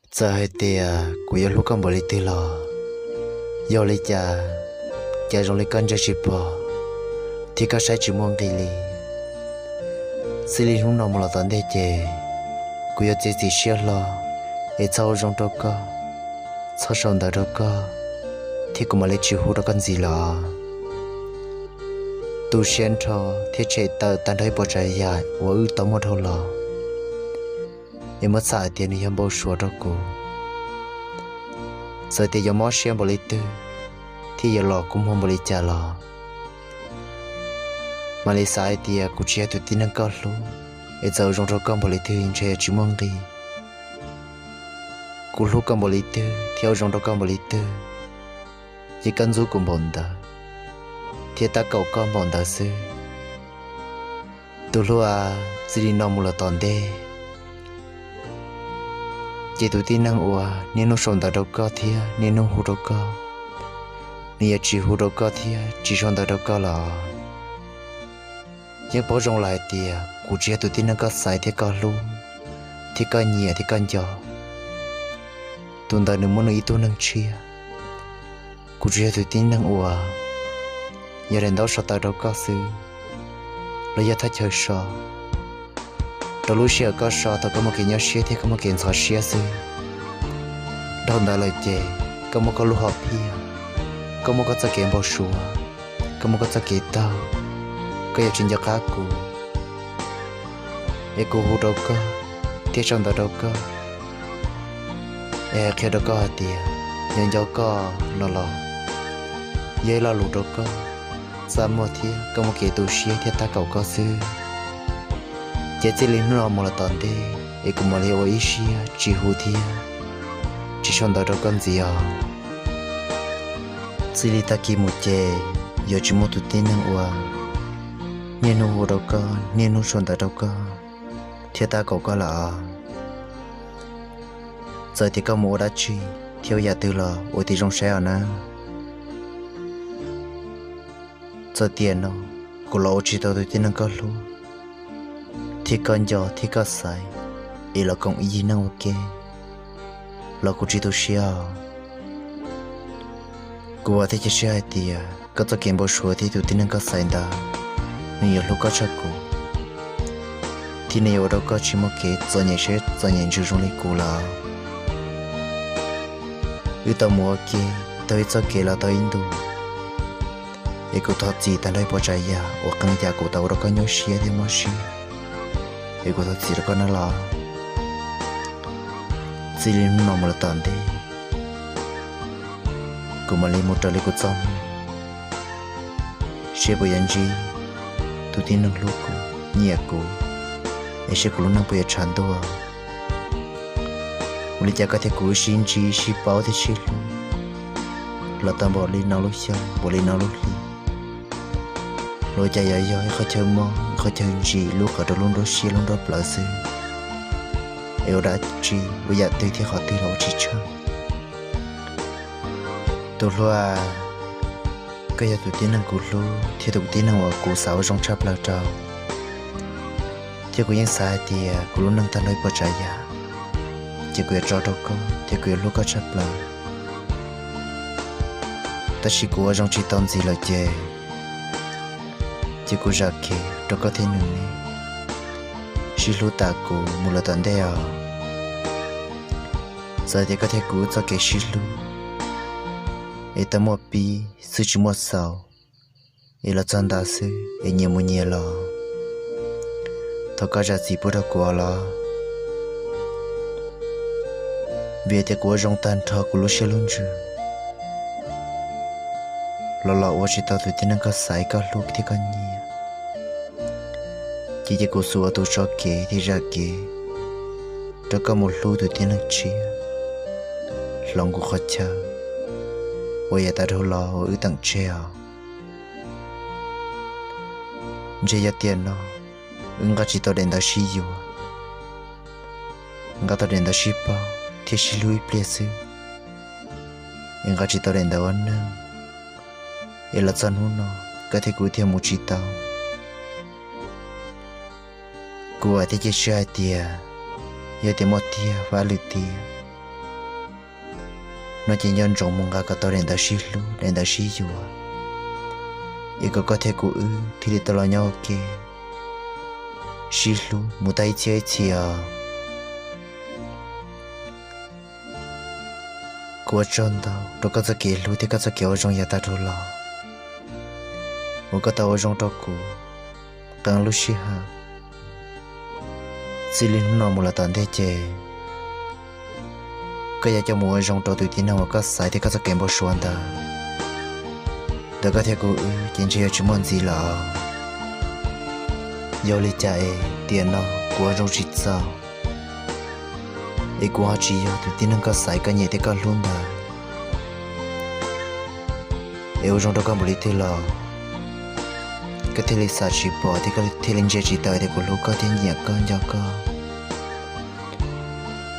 Txawm hais tias kuv yuav hlub koj npaum li twg los, yog li cas, cas zoo li koj ntsia tsis pom, thiab koj saib tsis muaj nqis li. Txij li hnub no mus los tom ntej ces, kuv yuav txiav txim siab hlo, es txhob ua zoo rau koj, txhob sau ntawv rau koj, thiab kuv mam li tsis hu rau koj ntxiv lawm. Tu siab nrho thiab tshem tawm tag nrho ib puas tsav yam uas wb tau muaj dhau los, es muab txhais hais tias nws yog npau suav rau kuv. Txawm tias yuav mob siab npaum li twg, thiab yuav los kua muag npaum li cas los, mam li xav hais tias kuv tsis yog tus tib neeg koj hlub, es txawm ua zoo rau koj npaum li twg ntshe yuav tsis muaj nqis. Kuv hlub koj npaum li twg thiab ua zoo rau koj npaum li twg, ces koj ntxub kuv npaum ntawd, thiab tab kaum koj npaum ntawd xwb. Tus hlub a, txij li no mus los tom ntej, ces tus tib neeg uas niaj hnub sau ntawv rau koj thiab niaj hnub hu rau koj, nws yuav tsis hu rau koj thiab tsis sau ntawv rau koj lawm. Yeej paub zoo lawm hais tias kuv tsis yog tus tib neeg koj xaiv thiab koj hlub, thiab koj nyiam thiab koj nco. Tus ntawd nws muaj nws ib tug neeg tshiab. Kuv tsuas yog tus tib neeg uas yog daim ntaub so tawv rau koj xwb, los yog thaj chaw so rau lub sij hawm koj so thaum koj muaj kev nyuaj siab thiab koj muaj kev ntxhov siab xwb. Dhau ntawd lawm ces koj muaj koj lub hom phiaj, koj muaj koj txoj kev npau suav, koj muaj koj txoj kev taug, koj yuav tsis nco qab kuv. Es kuv hu rau koj thiab sau ntawv rau koj, es hais qhia rau koj hais tias nco nco koj no los yog ib lo lus rau koj txaj muag thiab koj muaj kev tu siab thiab tab kaum koj xwb. Ces txij li hnub no mus los tom ntej, es kuv mam li ua ib siab tsis hu thiab tsis sau ntawv rau koj ntxiv os. Txij li tag kis mus ces yuav tsis muaj tus tib neeg uas niaj hnub hu rau koj, niaj hnub sau ntawv rau koj thiab tab kaum koj lawm os. Txawm tias koj mus ua dab tsi thiab ua yam twg los ua tib zoo saib os nawb. Txawm tiam no kuv los ua tsis tau tus tib neeg koj hlub, thiab koj nco thiab koj xaiv, es los koom ib yig neej ua ke, los kuv tsis tu siab os. Kuv vam thiab cia siab hais tias koj txoj kev npau suav thiab tus tib neeg koj xaiv ntawd, nws yuav hlub koj tshaj kuv, thiab nws yuav ua rau koj tsis muaj kev txom nyem siab txom nyem ntsws zoo li kuv lawm. Wb tau mus ua ke tau ib txoj kev los tau ib ntus, es kuv thov txim tag nrho ib puas tsav yam uas qee yam kuv tau ua rau koj nyuaj siab thiab mob siab, es kuv thov txim rau koj nawb los. Txij li hnub no mus los tom ntej, kuv mam li mus raws li kuv txoj hmoo, seb puas yuav ntsib tus tib neeg hlub kuv, nyiam kuv, es seb kuv lub neej puas yuav tshav ntuj. Ua li cas koj thiab kuv wb sib ntsib sib paub thiab sib hlub los tau npaum li no lub xyoo, npaum li no lub hli, los cas yuav yog ib qhov chaw mob, ib qhov chaw ntsim lub qhov rau lub nruab siab lub nruab plawv xwb, es ua dab tsi ua yam twg thiab qhov twg los ua tsis tshaj. Tus hlub, koj yog tus tib neeg kuv hlub thiab tus tib neeg uas kuv xav ua zoo tshaj plaws rau, thiab kuv yeej xav hais tias kuv lub neej tag nrho ib puas tsav yam, ces kuv yuav tso rau koj thiab kuv yuav hlub koj tshaj plaws. Tab sis kuv ua zoo tsis tau ntxiv lawm ces, ces kuv zam kev rau koj thiab nws ne, sib hlub tas kuv mus lawm tom ntej os. Txawm tias koj thiab kuv txoj kev sib hlub es tau muaj pib xwb tsis muaj xaus, es los txog ntawd xwb es nyias mus nyias los, thov koj zam txim pub rau kuv os los, vim tias kuv ua zoo tag nrho kuv lub siab lub ntsws los los ua tsis tau tus tib neeg koj xaiv koj hlub thiab koj nyiam, ces cia kuv xub ua tus tso kev thiab zam kev rau koj mus hlub tus tib neeg tshiab hloov kuv qhov chaw uas yav tas dhau los uas wb teem tseg os. Ntshe yog tiam no wb nqa tsis tau daim ntawv sib yuav, nqa tau daim ntawv sib paub thiab sib hlub ib pliag xwb, es nqa tsis tau daim ntawv ua neeg, es los txog hnub no koj thiab kuv thiaj mus tsis tau. Kuv vam thiab cia siab hais tias yog tias muaj tiag fab lwm tiam, no ces nco ntsoov mus nqa kom tau daim ntawv sib hlub, daim ntawv sib yuav, es kom koj thiab kuv wb thiaj li tau los nyob ua ke sib hlub mus tag ib txhiab ib txhis os. Kuv ua tsaug ntau rau koj txoj kev hlub thiab koj txoj kev ua zoo yav tag dhau los uas koj tau ua zoo rau kuv qee lub sij hawm. Txij li hnub no mus los tom ntej ces koj yuav coj mus ua zoo rau tus tib neeg uas koj xaiv thiab koj txoj kev npau suav ntawd. Ntawm koj thiab kuv wb ces ntshe yuav tsis muaj ntxiv lawm. Yog li cas es tiam no kuv ua zoo tsis txaus, es kuv ho tsis yog tus tib neeg koj xaiv, koj nyiam thiab koj hlub ntawd, es ua zoo rau koj npaum li twg los koj thiaj li xav tsis pom thiab koj thiaj li ntsia tsis tau tias kuv hlub koj thiab nyiam koj nco koj.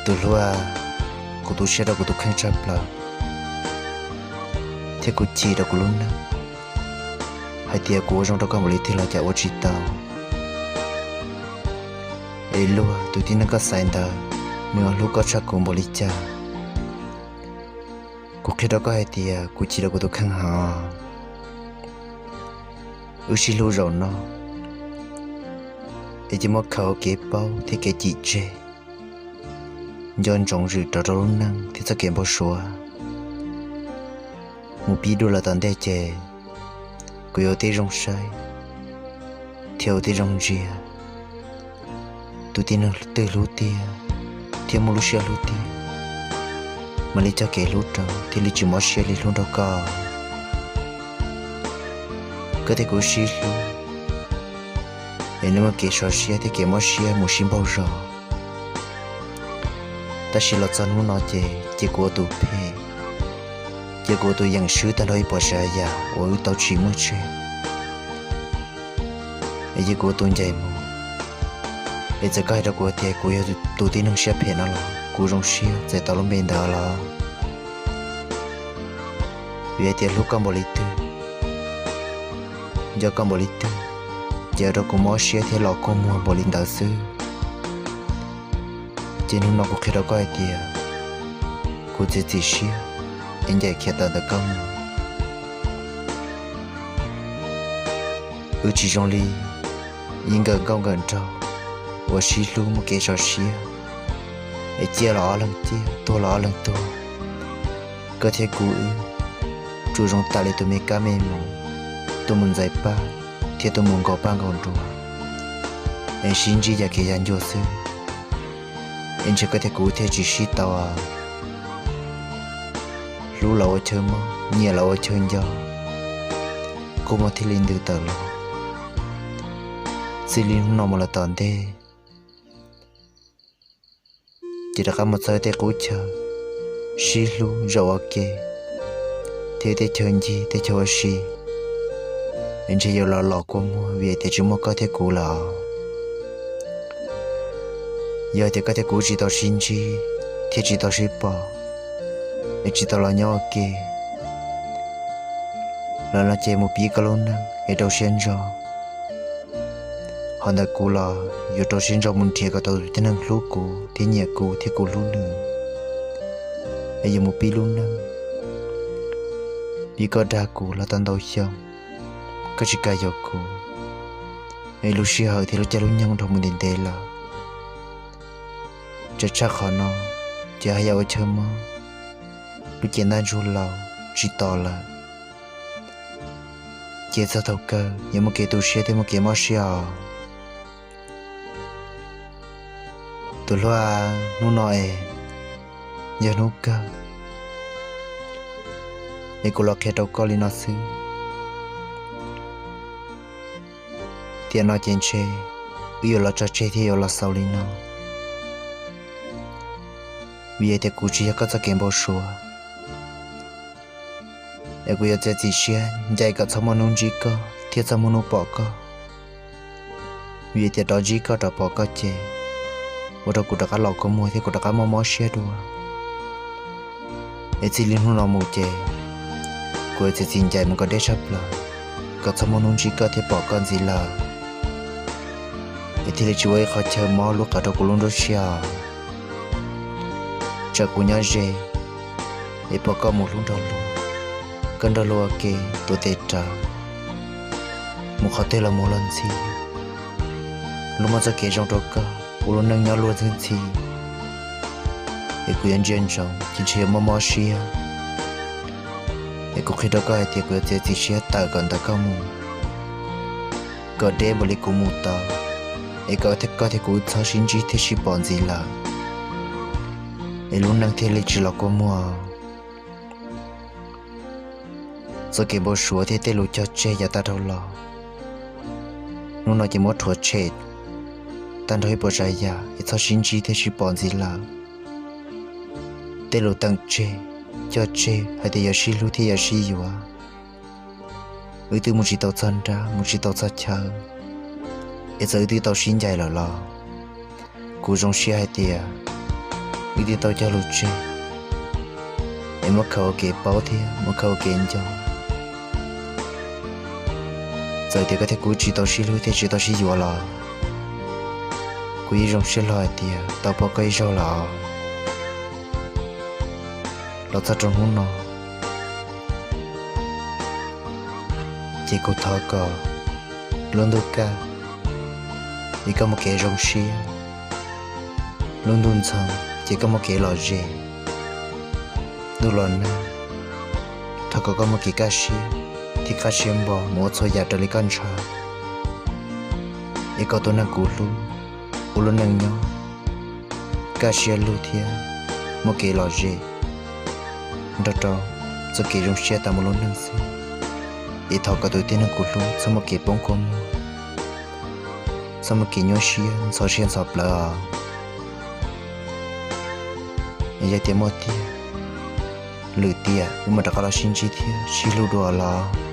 Tus hlub, kuv tu siab rau kuv tus kheej tshaj plaws, thiab kuv chim rau kuv lub neej hais tias kuv ua zoo rau koj npaum li twg los cas ua tsis tau. Es luag tus tib neeg koj xaiv ntawd, nws ho hlub koj tshaj kuv npaum li cas? Kuv qhia rau koj hais tias kuv chim rau kuv tus kheej heev. Wb sib hlub zaum no es cia muab khaws ua kev paub thiab kev cim tseg, nco ntsoov zwm rov rau lub neej thiab txoj kev npau suav. Mus pib dua los tom ntej ces kuv yuav ua tib zoo saib thiab ua tib zoo ntsia tus tib neeg twg hlub tiag thiab muaj lub siab hlub tiag, mam li coj kev hlub rau thiaj li tsis mob siab li hlub nrog koj. Koj thiab kuv sib hlub es nej muaj kev sov siab thiab kev mob siab mus sib npaug zos. Tab sis los txog hnub no ces cia kuv ua tus phem, cia kuv ua tus yeem swb tag nrho ib puas tsav yam uas wb tau tsim muaj tseg, es cia kuv ua tus ncaim mus. Es txawm koj hais rau kuv tias kuv yog tus tib neeg siab phem no los kuv zoo siab txais tau lub npe ntawd los. Vim hais tias hlub koj npaum li twg, nco koj npaum li twg, ces ua rau kuv mob siab thiab los kua muag npaum li ntawd xwb. Ces hnub no kuv qhia rau koj hais tias kuv txiav txim siab es ncaim khiav tawm ntawm koj mus. Wb tsis zoo li ib nkawm nkauj nkawm nraug uas sib hlub muaj kev sov siab, es ciaj los ob leeg ciaj, tuag los ob leeg tuag. Koj thiab kuv wb tsuas zoo tam li tus me kab me moos, tus mus ntxais paj thiab tus mus nkaus paj nkaus nruas, es sib ntsib yam kev yam ncua xwb. Es ntshe koj thiab kuv thiaj tsis sib tau. Hlub los ua chaw mob, nyiam los ua chaw nco, kua muag thiaj li ntws tawm los. Txij li hnub no mus los tom ntej, ces rov qab mus txog tej qub chaw sib hlub zaum ua ke, thiab tej chaw ncig tej chaw ua si, es ntshe yuav los los kua muag vim tias tsis muaj koj thiab kuv lawm. Yog tias koj thiab kuv tsis tau sib ntsib thiab tsis tau sib pom, es tsis tau los nyob ua ke los no ces mus pib koj lub neej es rau siab ntso. Ho ntawm kuv los yuav rau siab ntso mus nrhiav kom tau tus tib neeg hlub kuv thiab nyiam kuv thiab kuv hlub nws, es yuav mus pib lub neej. Vim koj dag kuv los tau ntau xyoo, koj tsis kam yuav kuv, es lub sij hawm thiab lub caij lub nyoog dhau mus ntev ntev lawm. Tseem tshaj qhov no, ces haj yam ua chaw mob, lub cev ntaj ntsug laus tsis tos lawm. Ces txog thaum kawg yuav muaj kev tu siab thiab muaj kev mob siab os. Tus hlub, hnub no es yog hnub kawg, es kuv los qhia rau koj li no xwb. Tiam no ces ntshe wb yuav los tso tseg thiab yuav los xaus li no, vim tias kuv tsis yog koj txoj kev npau suav. Es kuv yuav txiav txim siab ncaim kom txhob muaj hnub ntsib koj thiab txhob muaj hnub pom koj, vim tias rov ntsib koj rov pom koj ces ua rau kuv rov qab los kua muag thiab kuv rov qab mob mob siab dua. Es txij li hnub no mus ces kuv yuav txiav txim ncaim mus kom deb tshaj plaws, kom txhob muaj hnub ntsib koj thiab pom koj ntxiv lawm, es thiaj li tsis ua ib qhov chaw mob lub qab rau kuv lub nruab siab. Tsam kuv nyob ze, es pom koj mus hlub nrog luag, koj nrog luag ua ke tuav tes rawv, mus qhov twg los mus ua luag ntxhi. Luag muaj txoj kev zoo rau koj, ua lub neej nyob luag ntxhi ntxhi, es kuv yuav ntsia ntsoov ces ntshe yuav mob mob siab. Es kuv qhia rau koj hais tias kuv yuav txiav txim siab tawm kom ntawm koj mus, kom deb npaum li kuv mus tau, es kom koj thiab kuv txhob sib ntsib thiab sib pom ntxiv lawm, es lub neej thiaj li tsis los kua muag. Txoj kev npau suav thiab tej lus cog tseg yav tag dhau los, hnub no ces muab rhuav tshem tag nrho ib puas tsav yam es txhob sib ntsib thiab sib pom ntxiv lawm. Tej lus teem tseg, cog tseg hais tias yuav sib hlub thiab yuav sib yuav, wb twb mus tsis tau txog nrab mus tsis tau txog chaw, es txawm wb twb tau sib ncaim lawm los kuv zoo siab hais tias wb twb tau cog lus tseg, es muab khaws ua kev paub thiab muab khaws ua kev nco. Txawm tias koj thiab kuv tsis tau sib hlub thiab tsis tau sib yuav los kuv yeej zoo siab hlo hais tias tau pom koj ib zaug lawm. Los txog rau hnub no ces kuv thov kom lub ntuj kaj es koj muaj kev zoo siab, lub ntuj ntxhoo ces koj muaj kev lom zem, ntuj los nag thov kom koj muaj kev kaj siab thiab kaj siab npog mus ua txhua yam raws li koj ntshaw, es kom tus neeg kuv hlub ua lub neej nyob kaj siab lug thiab muaj kev lom zem nrog rau txoj kev zoo siab tas mus lub neej xwb. Es thov kom tus tib neeg kuv hlub txhob muaj kev poob kua muag, txhob muaj kev nyuaj siab ntxhov siab ntxhov plawv os. Es yog tias muaj tiag, lwm tiam wb mam rov qab los sib ntsib thiab sib hlub dua los.